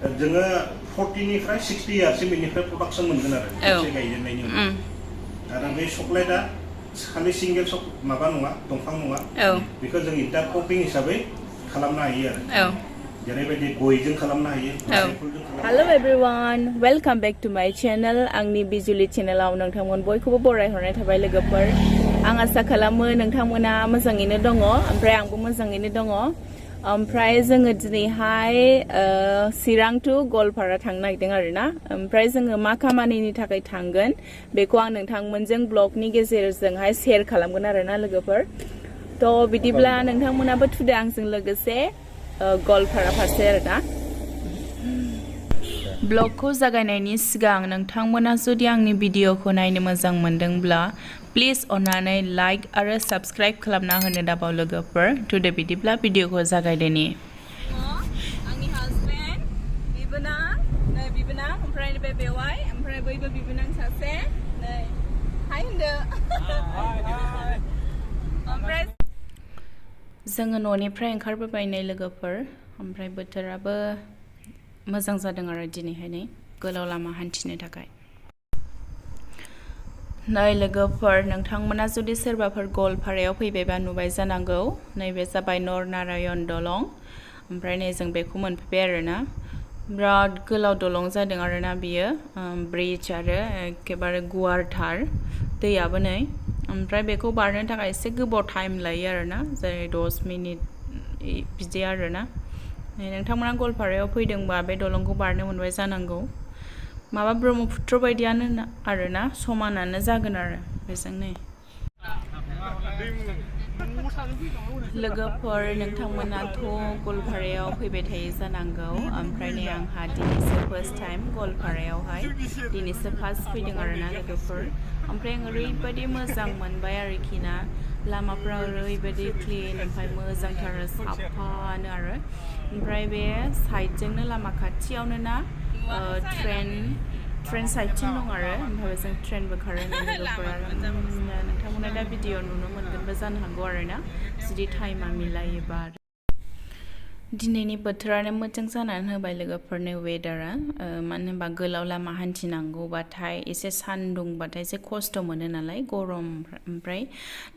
जोङो 40 निफ्राय 60 इयारसिम बेनिफ्राय प्रडाक्सन मोनगोन आरो खेबसे गायजेननायनि उनाव आरो बे चकलेटआ खालि सिंगेल माबा नङा दंफां नङा बेखौ जों इन्टारक्रपिं हिसाबै खालामनो हायो आरो जेरैबायदि गयजों खालामनो हायो hello everyone welcome back to my channel आंनि बिजुली चैनलाव नोंथांमोन बयखौबो बरायहरनाय थाबाय लोगोफोर आं आसा खालामो नोंथांमोना मोजाङैनो दङ ओमफ्राय आंबो मोजाङैनो दङ ओमफ्राय जोङो दिनैहाय चिरां टु गवालपारा थांनो नागिरदों आरोना ओमफ्राय जोङो मा खामानिनि थाखाय थांगोन बेखौ आं नोंथांमोनजों ब्लगनि गेजेरजोंहाय शेयार खालामगोन आरोना लोगोफोर थ' बिदिब्ला नोंथांमोनाबो थुदो आंजों लोगोसे गवालपारा फारसे आरोना ब्लगखौ जागायनायनि सिगां नोंथांमोना जुदि आंनि भिडिअखौ नायनो मोजां मोनदोंब्ला प्लिज अन्नानै लाइक आरो साबस्क्राइब खालामना होनो दाबाव लोगोफोर थुदो बिदिब्ला भिडिअखौ जागायदोनि आंनि हासबेन्ड बिबोनां ओमफ्राय बे बेवाइ ओमफ्राय बैबो बिबोनां सासे नै हाय होनदो ओमफ्राय जोङो न'निफ्राय ओंखारबोबाय नै लोगोफोर ओमफ्राय बोथोराबो मोजां जादों आरो दिनैहाय नै गोलाव लामा हान्थिनो थाखाय नै लोगोफोर नोंथांमोना जुदि सोरबाफोर गवालपारायाव फैबायबा नुबाय जानांगौ नैबे जाबाय नरनारायण दलं ओमफ्राय नै जों बेखौ मोनफैबाय आरोना बिराद गोलाव दलं जादों आरोना बियो ब्रिज आरो एखेबारे गुवारथार दैयाबो नै ओमफ्राय बेखौ बारनो थाखाय एसे गोबाव टाइम लायो आरोना जेरै 10 मिनिट बिदि आरोना नोंथांमोना गवालपारायाव फैदोंबा बे दलंखौ बारनो मोनबाय जानांगौ माबा ब्रह्मपुत्र बायदियानो आरोना समानानो जागोन आरो बेजों नै लोगोफोर नोंथांमोनाथ' गवालपारायाव फैबाय थायो जानांगौ ओमफ्राय नै आंहा दिनैसो फार्स्ट टाइम गवालपारायावहाय दिनैसो फार्स्ट फैदों आरोना लोगोफोर ओमफ्राय आं ओरैबायदि मोजां मोनबाय आरोखि ना लामाफ्रा ओरैबायदि क्लिन ओमफ्राय मोजांथार साफानो आरो ओमफ्राय बे साइडजोंनो लामा खाथियावनो ना ट्रेन साइडथिं दं आरो ओमफ्राय जों ट्रेनबो खारो लोगोफोर नोंथांमोना दा भिडिअ नुनो मोनगोनबो जानो हागौ आरोना जुदि टाइमा मिलायोबा दिनैनि बोथोरानो मोजां जानानै होबाय लोगोफोरनि वेदारा मानो होनबा गोलाव लामा हान्थिनांगौबाथाय एसे सान्दुंबाथाय एसे खस्थ' मोनो नालाय गरम ओमफ्राय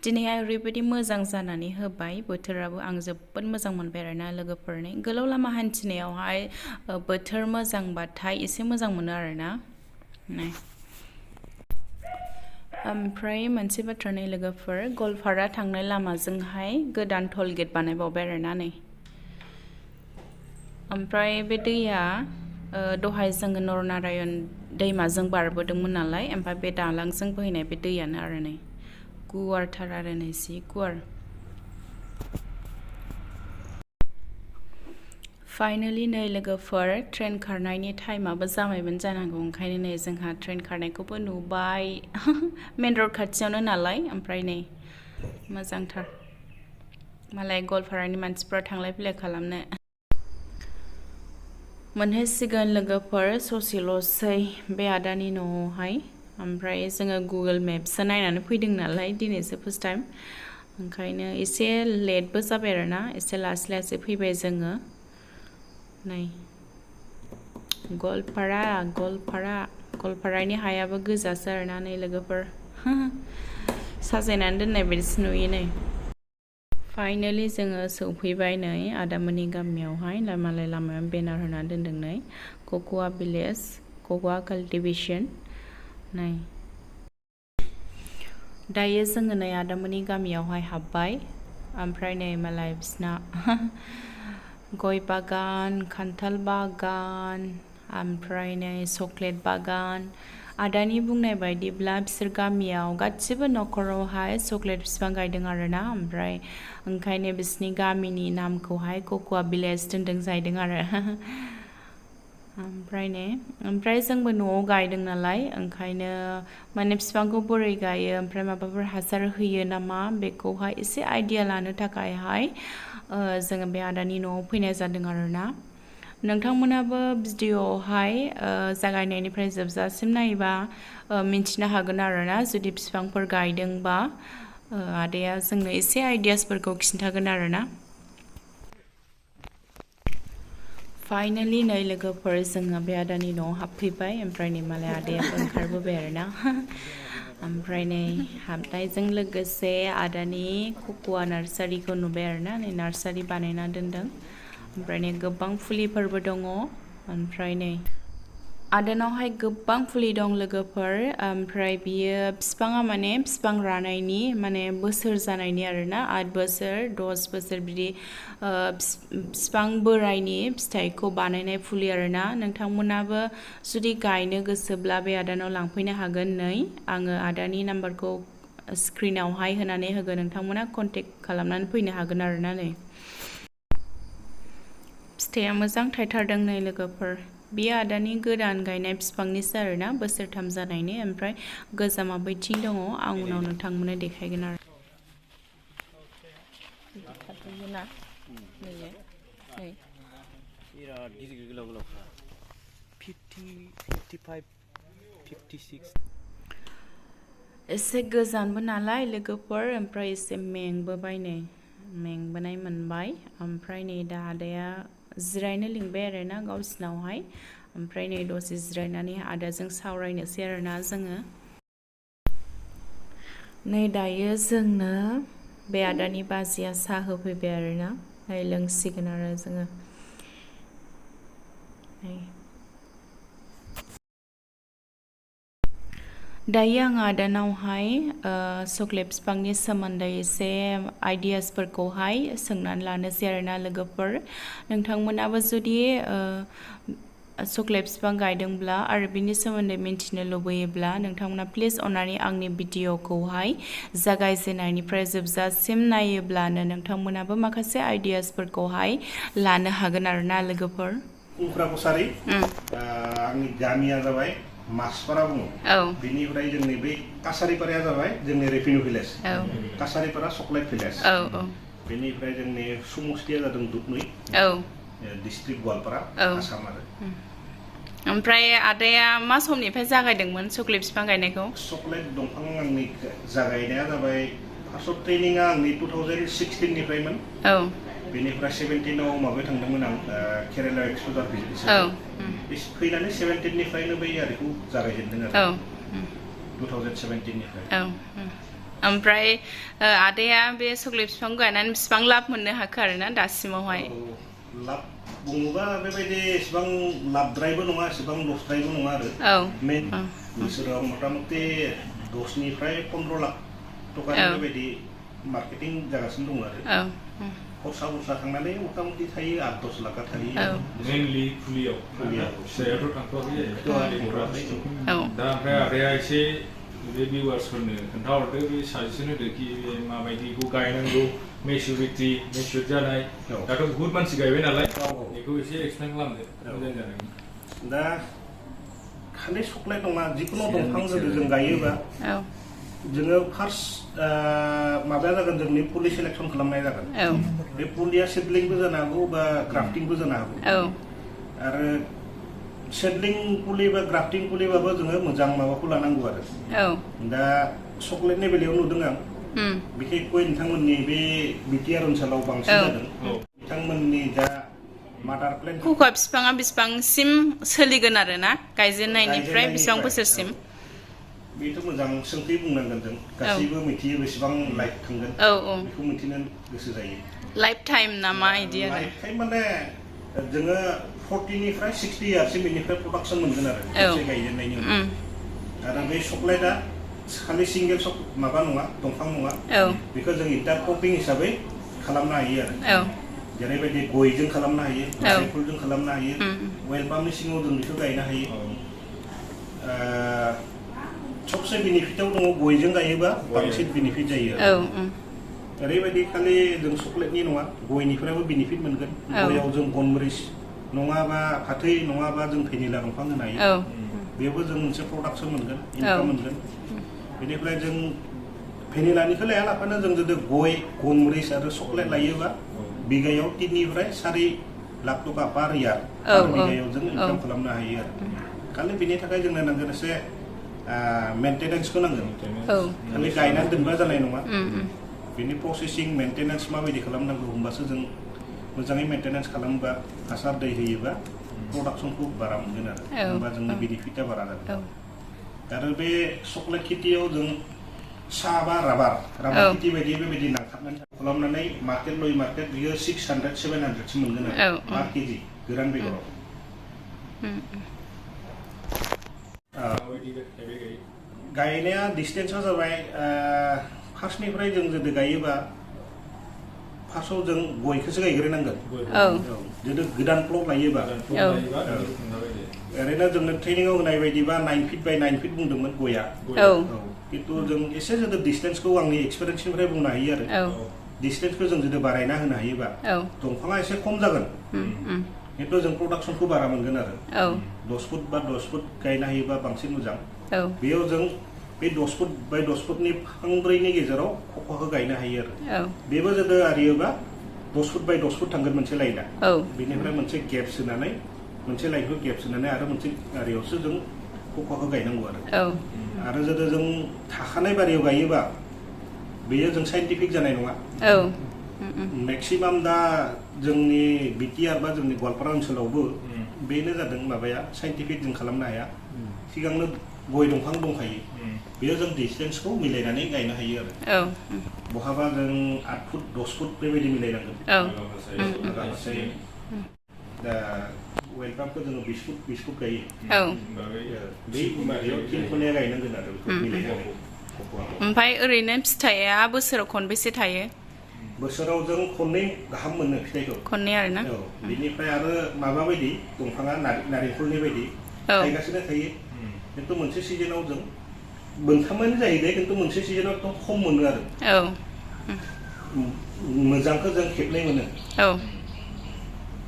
दिनैहाय ओरैबायदि मोजां जानानै होबाय बोथोराबो आं जोबोद मोजां मोनबाय आरोना लोगोफोरनि गोलाव लामा हान्थिनायावहाय बोथोर मोजांबाथाय एसे मोजां मोनो आरोना ओमफ्राय मोनसे बाथ्रा नै लोगोफोर गवालपारा थांनाय लामाजोंहाय गोदान टल गेट बानायबावबाय आरोना नै ओमफ्राय बे दैया दहाय जोङो नरनारायण दैमाजों बारबोदोंमोन नालाय ओमफ्राय बे दालांजों बोहैनाय बे दैयानो आरो नै गुवारथार आरो नै जि गुवार फाइनालि नै लोगोफोर ट्रेन खारनायनि टाइमाबो जाबायमोन जानांगौ ओंखायनो नै जोंहा ट्रेन खारनायखौबो नुबाय मेन रड खाथियावनो नालाय ओमफ्राय नै मोजांथार मालाय गवालपारानि मानसिफ्रा थांलाय फैलाय खालामनो मोनहैसिगोन लोगोफोर ससेल'सै बे आदानि न'आवहाय ओमफ्राय जोङो गुगोल मेपसो नायनानै फैदों नालाय दिनैसो फार्स्ट टाइम ओंखायनो एसे लेटबो जाबाय आरोना एसे लासै लासै फैबाय जोङो नै गवालपारानि हायाबो गोजासो आरोना नै लोगोफोर साजायनानै दोननाय बायदिसो नुयो नै फाइनालि जोङो सौफैबाय नै आदामोननि गामियावहाय मालाय लामायाव बेनार होनानै दोनदों नै कक'वा भिलेज कक'वा काल्टिभेसन नै दायो जोङो नै आदामोननि गामियावहाय हाबबाय ओमफ्राय नै मालाय बिसिना गय बागान खान्थाल बागान ओमफ्राय नै चक्लेट बागान आदानि बुंनाय बायदिब्ला बिसोर गामियाव गासिबो न'खरावहाय चक्लेट बिफां गायदों आरोना ओमफ्राय ओंखायनो बिसोरनि गामिनि नामखौहाय कक'वा भिलेज दोनदों जाहैदों आरो ओमफ्राय जोंबो न'आव गायदों नालाय ओंखायनो माने बिफांखौ बोरै गायो ओमफ्राय माबाफोर हासार होयो नामा बेखौहाय एसे आइडिया लानो थाखायहाय जोङो बे आदानि न'आव फैनाय जादों आरोना नोंथांमोनाबो भिडिअआवहाय जागायनायनिफ्राय जोबजासिम नायोबा मिन्थिनो हागोन आरोना जुदि बिफांफोर गायदोंबा आदाया जोंनो एसे आइडियासफोरखौ खिन्थागोन आरोना फाइनालि नै लोगोफोर जोङो बे आदानि न'आव हाबफैबाय ओमफ्राय नै मालाय आदायाबो ओंखारबोबाय आरोना ओमफ्राय नै हाबनायजों लोगोसे आदानि कक'आ नार्सारिखौ नुबाय आरोना नै नार्सारि बानायना दोनदों ओमफ्राय नै गोबां फुलिफोरबो दङ ओमफ्राय नै आदानावहाय गोबां फुलि दं लोगोफोर ओमफ्राय बियो बिफाङा माने बिफां रानायनि माने बोसोर जानायनि आरोना 8 बोसोर 10 बोसोर बिदि बिफां बोरायनि फिथाइखौ बानायनाय फुलि आरोना नोंथांमोनाबो जुदि गायनो गोसोब्ला बे आदानाव लांफैनो हागोन नै आङो आदानि नाम्बारखौ स्क्रिनावहाय होनानै होगोन नोंथांमोना कन्टेक्ट खालामनानै फैनो हागोन आरोना नै फिथाइया मोजां थायथारदों नै लोगोफोर बियो आदानि गोदान गायनाय बिफांनिसो आरोना बोसोरथाम जानायनि ओमफ्राय गोजामा बैथिं दङ आं उनाव नोंथांमोननो देखायगोन आरो एसे गोजानबो नालाय लोगोफोर ओमफ्राय एसे मेंबोबाय नै मेंबोनाय मोनबाय ओमफ्राय नै दा आदाया जिरायनो लिंबाय आरोना गावसिनावहाय ओमफ्राय नै दसे जिरायनानै आदाजों सावरायनोसै आरोना जोङो नै दायो जोंनो बे आदानि बाजैया साहा होफैबाय आरोना नै लोंसिगोन आरो जोङो दायो आं आदानावहाय चक्लेट बिफांनि सोमोन्दै एसे आइडियासफोरखौहाय सोंनानै लानोसै आरोना लोगोफोर नोंथांमोनाबो जुदि चक्लेट बिफां गायदोंब्ला आरो बिनि सोमोन्दै मिन्थिनो लुबैयोब्ला नोंथांमोना प्लिज अननानै आंनि भिडिअखौहाय जागायजेननायनिफ्राय जोबजासिम नायोब्लानो नोंथांमोनाबो माखासे आइडियासफोरखौहाय लानो हागोन आरोना लोगोफोर उफ्रा कसारि आंनि गामिया जाबाय मासपारा बुङो बेनिफ्राय जोंनि बै कासारिपाराया जाबाय जोंनि रेभिनिउ भिलेज कासारिपारा चक्लेट भिलेज बेनिफ्राय जोंनि समस्थिया जादों दुधनৈ डिस्ट्रिक्ट गवालपारा आसाम आरो ओमफ्राय आदाया मा समनिफ्राय जागायदोंमोन चक्लेट बिफां गायनायखौ चक्लेट दंफां आंनि जागायनाया जाबाय फार्स्ट ट्रेनिंआ आंनि 2016 निफ्रायमोन बेनिफ्राय 17 आव माबायाव थांदोंमोन आं केरेला एक्सप'जार भिजिट हिसाबै फैनानै 17 निफ्रायनो बै आरिखौ जागायजेनदों आरो 2017 निफ्राय ओमफ्राय आदाया बे चक्लेट बिफां गायनानै बिसिबां लाब मोननो हाखो आरोना दासिमावहाय लाब बुङोबा बेबायदि एसेबां लाबद्रायबो नङा एसेबां लसद्रायबो नङा आरो मेन बोसोराव मथा-मथि 10 निफ्राय 15 लाख टकानि बेबायदि मार्केटिं जागासिनो दं आरो खरसा थांनानै मथा-मथि थायो 8-10 लाखा थायो मेनलि फुलियाव फिसायाथ' थांथ'वाखै दा ओमफ्राय आदाया एसे बे भिउवार्सफोरनो खोन्थाहरदो बे साजेसन होदो कि माबायदिखौ गायनांगौ मेचुर जानाय दाथ' बहुत मानसि गायबाय नालाय बेखौ एसे एक्सप्लेन खालामदो मोजां जागोन दा खालि चक्लेट नङा जिखुनु दंफां जुदि जों गायोबा जोङो फार्स्ट माबाया जागोन जोंनि फुलि सेलेक्सन खालामनाय जागोन बे फुलिया सिडलिंबो जानो हागौ बा ग्राफ्टिंबो जानो हागौ आरो सिडलिं फुलि बा ग्राफ्टिं फुलिबाबो जोङो मोजां माबाखौ लानांगौ आरो दा चक्लेटनि बेलायाव नुदों आं बिखेखय नोंथांमोननि बे बिटिआर ओनसोलाव बांसिन जादों बिथांमोननि दा मादार प्लेन्ट कक'आ बिफाङा बेसेबांसिम सोलिगोन आरोना गायजेननायनिफ्राय बेसेबां बोसोरसिम बेथ' मोजां सोंथि बुंनांगोन जों गासैबो मिथियो बेसेबां लाइफ थांगोन बेखौ मिथिनो गोसो जायो लाइफ टाइम नामा इदि आरो लाइफ टाइम माने जोङो 40 निफ्राय 60 इयार्ससिम बेनिफ्राय प्रडाक्सन मोनगोन आरो खेबसे गायजेननायनि उनाव आरो बे चक्लेटआ खालि सिंगेल माबा नङा दंफां नङा बेखौ जों इन्टारक्रपिं हिसाबै खालामनो हायो आरो जेरैबायदि गयजों खालामनो हायो नारेंखलजों खालामनो हायो वेल पाम्पनि सिङाव जों बेखौ गायनो हायो सबसे बेनिफिटाव दङ गयजों गायोबा बांसिन बेनिफिट जायो ओरैबायदि खालि जों चक्लेटनि नङा गयनिफ्रायबो बेनिफिट मोनगोन गयाव जों गनमरिच नङाबा फाथै नङाबा जों भेनिला दंफां होनो हायो बेयावबो जों मोनसे प्रडाक्सन मोनगोन इनकाम मोनगोन बेनिफ्राय जों भेनिलानिखौ लायालाफानो जों जुदि गय गनमरिच आरो चक्लेट लायोबा बिगायाव 3 निफ्राय 4 लाख टका पार इयार बिगायाव जों इनकाम खालामनो हायो आरो खालि बेनि थाखाय जोंनो नांगोन एसे मेन्टेनेन्सखौ नांगोन खालि गायनानै दोनबा जानाय नङा बेनि प्रसेसिं मेन्टेनेन्स माबायदि खालामनांगौ होनबासो जों मोजाङै मेंटेनेन्स खालामोबा हासार दै होयोबा प्रडाक्शनखौ बारा मोनगोन आरो होमबा जोंनि बेनिफिटा बारा जागोन आरो बे चक्लेट खेथियाव जों साहा बा राबार खेथि बायदि बेबायदि नांथाबनानै खालामनानै मार्केट लय मार्केट बियो 600-700 सिम मोनगोन आरो पार केजि गोरान बेगराव गायनाया डिस्टेन्सआ जाबाय फार्स्टनिफ्राय जों जुदि गायोबा फार्स्टआव जों गयखौसो गायग्रोनांगोन जुदि गोदान प्लट लायोबा ओरैनो जोंनो ट्रेनिंआव होनाय बायदिबा 9 फिट बाय 9 फिट बुंदोंमोन गया खिन्थु जों एसे जुदि डिस्टेन्सखौ आंनि एक्सपिरियेन्सनिफ्राय बुंनो हायो आरो डिस्टेन्सखौ जों जुदि बारायना होनो हायोबा दंफाङा एसे खम जागोन खिन्थु जों प्रडाक्शनखौ बारा मोनगोन आरो 10 फुट बा 10 फुट गायनो हायोबा बांसिन मोजां बेयाव जों बे 10 फुट बाय 10 फुटनि फांब्रैनि गेजेराव कक'खौ गायनो हायो आरो बेबो जुदि आरियोबा 10 फुट बाय 10 फुट थांगोन मोनसे लाइना बेनिफ्राय मोनसे गेप सोनानै मोनसे लाइनखौ गेप सोनानै आरो मोनसे आरियावसो जों कक'खौ गायनांगौ आरो जुदि जों थाखानाय बारियाव गायोबा बेयो जों साइन्टिफिक जानाय नङा मेक्सिमाम दा जोंनि बिटिआर बा जोंनि गवालपारा ओनसोलावबो बेनो जादों माबाया साइन्टिफिक जों खालामनो हाया सिगांनो गय दंफां दंखायो बेयो जों डिस्टेन्सखौ मिलायनानै गायनो हायो आरो बहाबा जों 8 फुट 10 फुट बेबायदि मिलायनांगोन दा वेलकामखौ जोङो 20 फुट गायो बे माबायाव 3 खनिया गायनांगोन आरो बेखौ मिलायनानै ओमफ्राय ओरैनो फिथाइया बोसोराव खनबेसे थायो बोसोराव जों खननै गाहाम मोनो फिथाइखौ खननै आरोना बेनिफ्राय आरो माबा बायदि दंफाङा नारेंखलनि बायदि थायगासिनो थायो खिन्थु मोनसे सिजनाव जों मोनथामानो जाहैबाय खिन्थु मोनसे सिजनाव एकदम खम मोनो आरो मोजांखौ जों खेबनै मोनो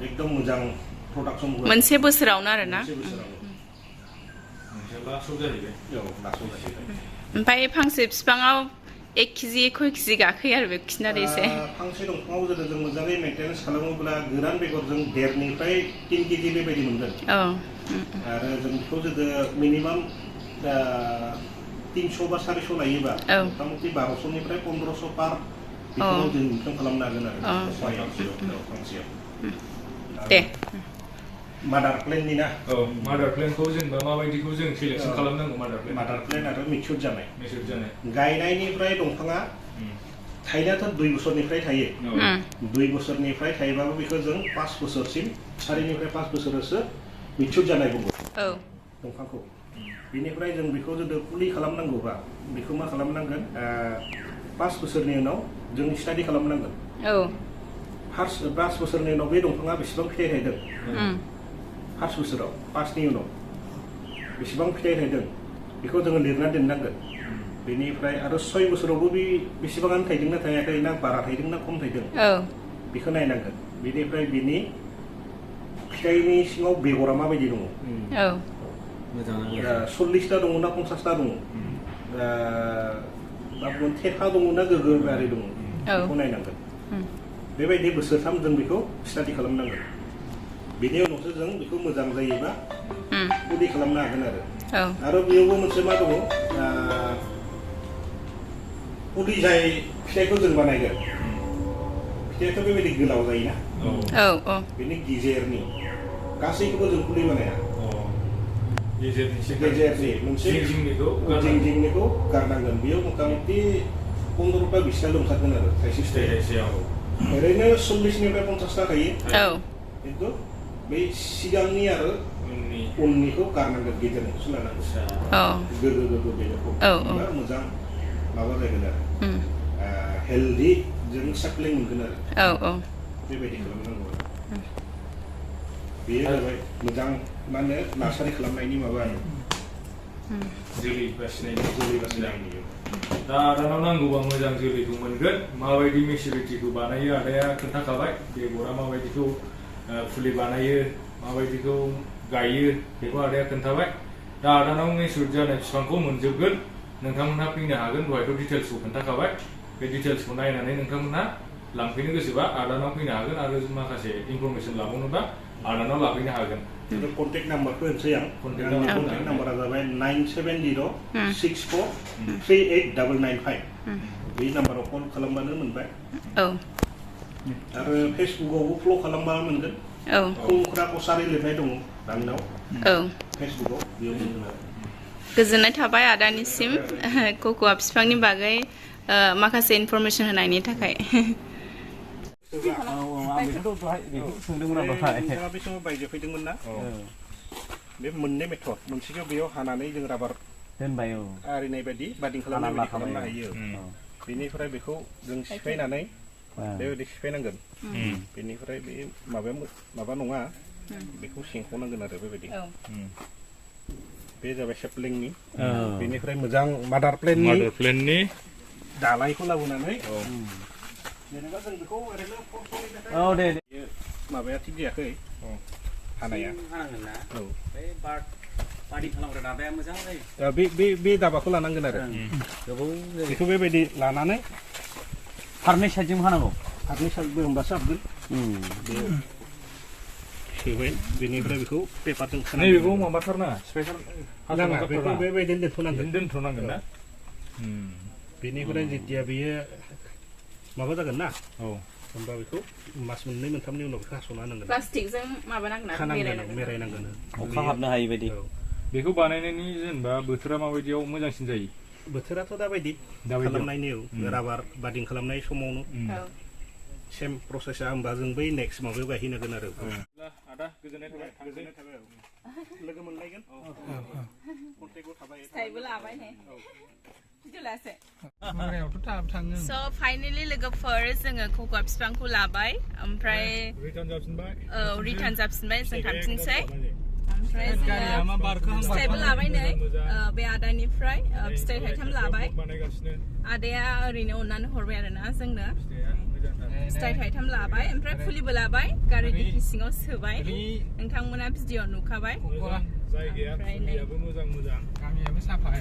एकदम मोजां प्रडाक्शन मोनसे बोसोरावनो आरोना ओमफ्राय फांसे बिफाङाव 1 केजि खय केजि गाखोयो आरो बेखौ खिन्थादो एसे फांसे दंफाङाव जुदि जों मोजाङै मेंटेनेन्स खालामोब्ला गोरान बेगरजों 1.5निफ्राय 3 केजि बेबायदि मोनगोन आरो जों बेखौ जुदि मिनिमाम 300 बा 400 लायोबा मथा-मथि 1200निफ्राय 1500 पार बेखौ जों इनकाम खालामनो हागोन आरो फांसेयाव दे मादार प्लेननि ना मादार प्लेनखौ जेनेबा माबायदिखौ जों सिलेक्शन खालामनांगौ मादार प्लेन आरो मिच्युर जानाय गायनायनिफ्राय दंफाङा थायनायाथ' 2 बोसोरनिफ्राय थायो 2 बोसोरनिफ्राय थायोबाबो बेखौ जों 5 बोसोरसिम 4निफ्राय 5 बोसोरसो मिच्युर जानाय बुङो दंफांखौ बेनिफ्राय जों बेखौ जुदि फुलि खालामनांगौबा बेखौ मा खालामनांगोन 5 बोसोरनि उनाव जों स्टाडि खालामनांगोन 5 बोसोरनि उनाव बे दंफाङा बेसेबां फिथाइ थायदों 5 बोसोराव 5नि उनाव बेसेबां फिथाइ थायदों बेखौ जोङो लिरना दोननांगोन बेनिफ्राय आरो 6 बोसोरावबो बे बेसेबाङानो थायदोंना थायाखै ना बारा थायदों ना खम थायदों बेखौ नायनांगोन बेनिफ्राय बिनि फिथाइनि सिङाव बेगरा माबायदि दङ 40टा दङ ना 50टा दङ थेफा दङ ना गोगोआरि दङ बेखौ नायनांगोन बेबायदि बोसोरथाम जों बेखौ स्टाडि खालामनांगोन बेनि उनावसो जों बेखौ मोजां जायोबा फुलि खालामनो हागोन आरो बेयावबो मोनसे मा दङ फुलि जाय फिथाइखौ जों बानायगोन फिथाइयाथ' बेबायदि गोलाव जायोना बेनि गेजेरनि गासैखौबो जों फुलि बानाया गेजेरनि मोनसे जिंनिखौ गारनांगोन बेयाव मथा-मथि 15टा 20टा ओंखारगोन आरो थाइसे फिथाइयाव ओरैनो 40निफ्राय 50टा थायो खिन्थु बै सिगांनि आरो उननिखौ गारनांगोन गेजेरनिखौसो लानांगौ गोगो बेगरखौ मोजां माबा जागोन आरो हेल्दि जों साप्लाय मोनगोन आरो बेबायदि खालामनांगौ आरो बेयो जाबाय मोजां मा होनो नार्सारि खालामनायनि माबा आरो जोलै बासिनायनि दा आदानाव नांगौबा मोजां जोलैखौ मोनगोन माबायदि मेचुरिटिखौ बानायो आदाया खोन्थाखाबाय बेगरा माबायदिखौ फुलि बानायो माबायदिखौ गायो बेखौ आदाया खोन्थाबाय दा आदानाव मेचुर जानाय बिफांखौ मोनजोबगोन नोंथांमोनहा फैनो हागोन दहायथ' डिटेल्सखौ खोन्थाखाबाय बे डिटेल्सखौ नायनानै नोंथांमोनहा लांफैनो गोसोबा आदानाव फैनो हागोन आरो माखासे इनफरमेसन लाबावनोबा आदानाव लाफैनो हागोन कन्टेक्ट नाम्बारखौ होनोसै आं कन्टेक्ट नाम्बारा जाबाय 97064389995 बे नाम्बाराव कल खालामबानो मोनबाय आरो फेसबुकआवबो फ्ल' खालामबा मोनगोन खुंख्रा कसारि लिरनाय दङ आंनाव फेसबुकआव बेयाव मोनगोन आरो गोजोननाय थाबाय आदानिसिम कक'आ बिफांनि बागै माखासे इनफरमेसन होनायनि थाखाय नोंथाङा बे समाव बायजो फैदोंमोन ना बे मोननै मेथड मोनसेखौ बेयाव हानानै जों राबार दोनबाय आरिनाय बायदि बादिं खालामनो हायो बेनिफ्राय बेखौ जों सिफायनानै बेबायदि सिफायनांगोन बेनिफ्राय बे माबा नङा बेखौ सिंखावनांगोन आरो बेबायदि बे जाबाय सेपलिंनि बेनिफ्राय मोजां मादार प्लेननि दालायखौ लाबोनानै जेनेबा जों बेखौ ओरैनो दे माबाया थिग जायाखै हानाया बे दाबाखौ लानांगोन आरो बेखौ बेबायदि लानानै फारनै साइडजों हानांगौ फारनै साइडबो होमबासो हाबगोन सोबाय बेनिफ्राय बेखौ पेपारजों खानाय बेखौ माबाथारना नाङा बेखौ बेबायदिनो दोनथ'नांगोन ना बेनिफ्राय जेतिया बेयो माबा जागोन ना होमबा बेखौ मास मोननै मोनथामनि उनाव बेखौ हास'ना होनांगोन प्लास्टिकजों माबानांगोन मेरायनांगोन अखा हाबनो हायि बायदि बेखौ बानायनायनि जेनेबा बोथोरा माबायदियाव मोजांसिन जायो बोथोराथ' दाबायदि खालामनायनि राबार बादिं खालामनाय समावनो सेम प्रसेसा होमबा जों बै नेक्स्ट माबायाव गायहैनांगोन आरो आदा गोजोननाय थाबाय लोगो मोनलायगोन कन्टेक्टआव थाबाय फिथाइबो लाबाय ने So finally लोगोफोर जोङो कक'आ बिफांखौ लाबाय ओमफ्राय रिटार्न जाफिनबाय जों थांफिनसै ओमफ्राय फिथाइबो लाबाय नै बे आदानिफ्राय फिथाइ थाइथाम लाबाय आदाया ओरैनो अननानै हरबाय आरोना जोंनो फिथाइ थाइथाम लाबाय ओमफ्राय फुलिबो लाबाय गारि डिकि सिङाव सोबाय नोंथांमोना भिडिअ नुखाबाय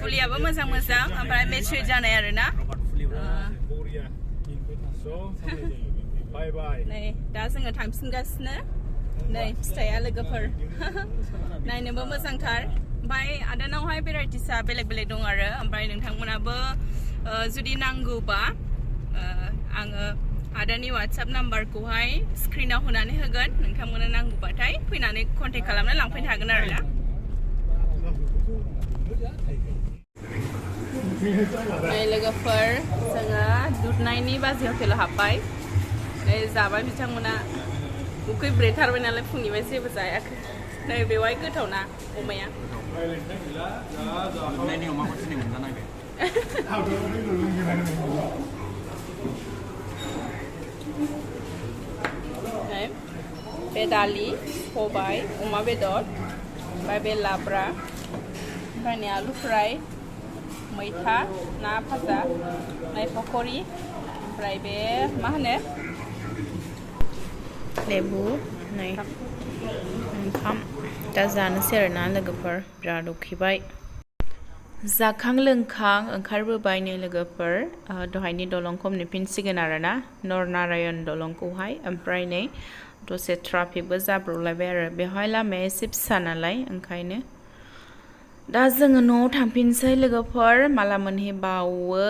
फुलियाबो मोजां ओमफ्राय मेचुर जानाय आरोना नै दा जोङो थांफिनगासिनो नै फिथाइया लोगोफोर नायनोबो मोजांथार ओमफ्राय आदानावहाय भेराइटिसा बेलेग बेलेग दं आरो ओमफ्राय नोंथांमोनाबो जुदि नांगौबा आङो आदानि वाट्सएप नाम्बारखौहाय स्क्रिनाव होनानै होगोन नोंथांमोना नांगौबाथाय फैनानै कन्टेक्ट खालामनानै लांफैनो हागोन आरोना नै लोगोफोर जोङो दुधनायनि बाजै हटेलाव हाबबाय जाबाय बिथांमोना उखै ब्रेथारबाय नालाय फुंनिफ्राय जेबो जायाखै नै बेवहाय गोथावना अमाया बे दालि सबाय अमा बेदर ओमफ्राय बे लाब्रा ओमफ्राय नै आलु फ्राय मैथा ना भाजा ओमफ्राय पक'रि ओमफ्राय बे मा होनो लेबु नै ओंखाम दा जानोसै आरोना लोगोफोर बिराद उखैबाय जाखां लोंखां ओंखारबोबाय नै लोगोफोर दहायनि दलंखौ मोनफिनसिगोन आरोना नरनारायण दलंखौहाय ओमफ्राय नै दसे ट्राफिकबो जाब्रबलायबाय आरो बेवहाय लामाया एसे फिसा नालाय ओंखायनो दा जोङो न'आव थांफिनसै लोगोफोर माला मोनहैबावो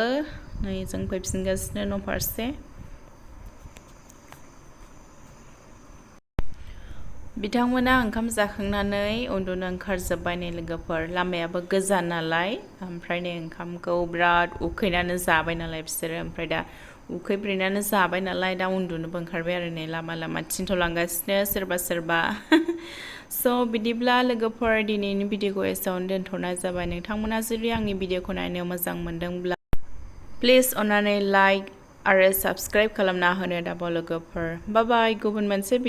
नै जों फैफिनगासिनो न' फारसे बिथांमोना ओंखाम जाखांनानै उन्दुनो ओंखारजोब्बाय नै लोगोफोर लामायाबो गोजान नालाय ओमफ्राय नै ओंखामखौ बिराद उखैनानै जाबाय नालाय बिसोरो ओमफ्राय दा उखैब्रेनानै जाबाय नालाय दा उन्दुनोबो ओंखारबाय आरो नै लामा लामा थिनथ'लांगासिनो सोरबा स' बिदिब्ला लोगोफोर दिनैनि भिडिअखौ एसेयावनो दोनथ'नाय जाबाय नोंथांमोना जुदि आंनि भिडिअखौ नायनो मोजां मोनदोंब्ला प्लिज अन्नानै लाइक आरो साबस्क्राइब खालामना होनो दाबाव लोगोफोर बाय बाय गुबुन मोनसे